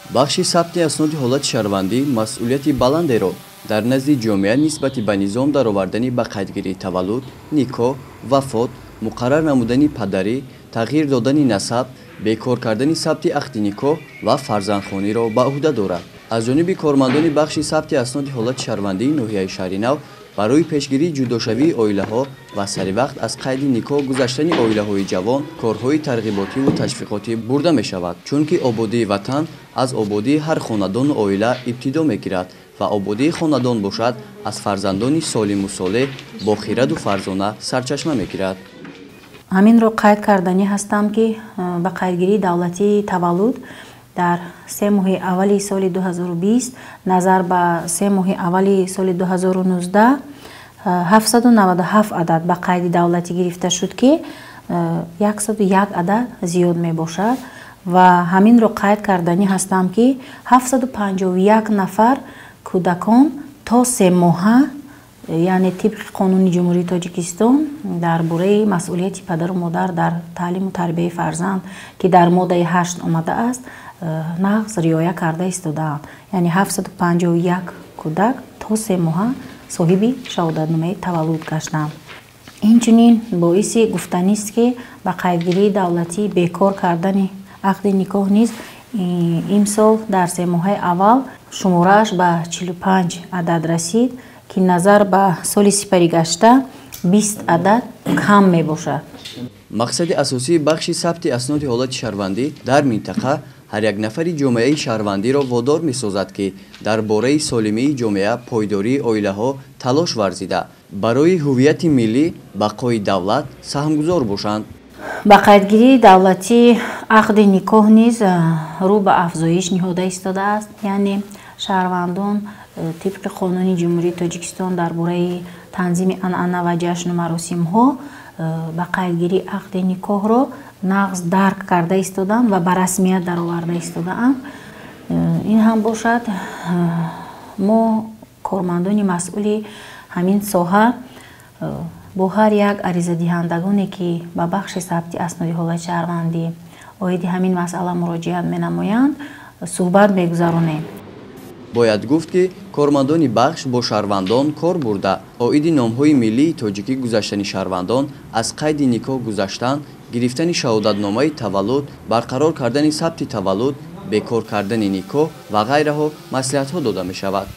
Бахши сабти асноди ҳолати шаҳрвандӣ масъулияти баландеро дар назди ҷомеа нисбати ба низом даровардани ба қайдгирии таваллуд, никоҳ, вафот, муқаррар намудани падарӣ, тағйир додани насаб, бекор кардани сабти ақди никоҳ ва фарзандхониро ба ӯҳда дорад. Аз ҷониби кормандони бахши сабти асноди ҳолати шаҳрвандии ноҳияи Шаҳринав барои пешгирии ҷудошавии оилаҳо ва саривақт аз қайди никоҳ гузаштани оилаҳои ҷавон корҳои тарғиботиву ташвиқотӣ бурда мешавад, чунки ободии ватан аз ободии ҳар хонадону оила ибтидо мегирад ва ободии хонадон бошад аз фарзандони солиму солеҳ бо хираду фарзона сарчашма мегирад. Ҳаминро қайд карданӣ ҳастам, ки ба қайдгирии давлатии таваллуд дар 3 моҳи аввали соли 2020 назар ба 3 моҳи аввали соли 2019 797 адад ба қайди давлатӣ гирифта шуд, ки 101 адад зиёд мебошад. Ва ҳаминро қайд карданӣ ҳастам, ки 751 нафар кӯдакон то 3 моҳа, яъне тибқи қонуни Ҷумҳурии Тоҷикистон дар бораи масъулияти падару модар дар таълиму тарбияи фарзанд, ки дар моддаи 8 омадааст, нағз риоя карда истодаанд. Яъне 751 кӯдак то 3 моҳа соҳиби шаҳодатномаи таваллуд гаштанд. Инчунин боиси гуфтанист, ки ба қайдгирии давлатӣ бекор кардани ақди никоҳ низ имсол дар 3 моҳаи аввал шуморааш ба 45 адад расид, ки назар ба соли сипаригашта 20 адад кам мебошад. Мақсади асосии бахши сабти асноди ҳолати шаҳрвандӣ дар минтақа ҳар як нафари ҷомеаи шаҳрвандиро водор месозад, ки дар бораи солимии ҷомеа, пойдории оилаҳо талош варзида, барои ҳуввияти миллӣ, бақои давлат саҳмгузор бошанд. Ба қайдгирии давлатии ақди никоҳ низ рӯ ба афзоиш ниҳода истодааст. Яъне шаҳрвандон тибқи қонуни Ҷумҳурии Тоҷикистон дар бораи танзими анъана ва ҷашну маросимҳо ба қайдгирии ақди никоҳро нағз дарк карда истодаанд ва ба расмият дароварда истодаанд. Ин ҳам бошад, мо кормандони масъули ҳамин соҳа бо ҳар як аризадиҳандагоне, ки ба бахши сабти асноди ҳолати шаҳрвандӣ оиди ҳамин масъала муроҷиат менамоянд, суҳбат мегузаронем. Бояд гуфт, ки кормандони бахш бо шаҳрвандон кор бурда, оиди номҳои миллии тоҷикӣ гузаштани шаҳрвандон, аз қайди никоҳ гузаштан, гирифтани шаҳодатномаи таваллуд, барқарор кардани сабти таваллуд, бекор кардани никоҳ ва ғайраҳо маслиҳатҳо дода мешавад.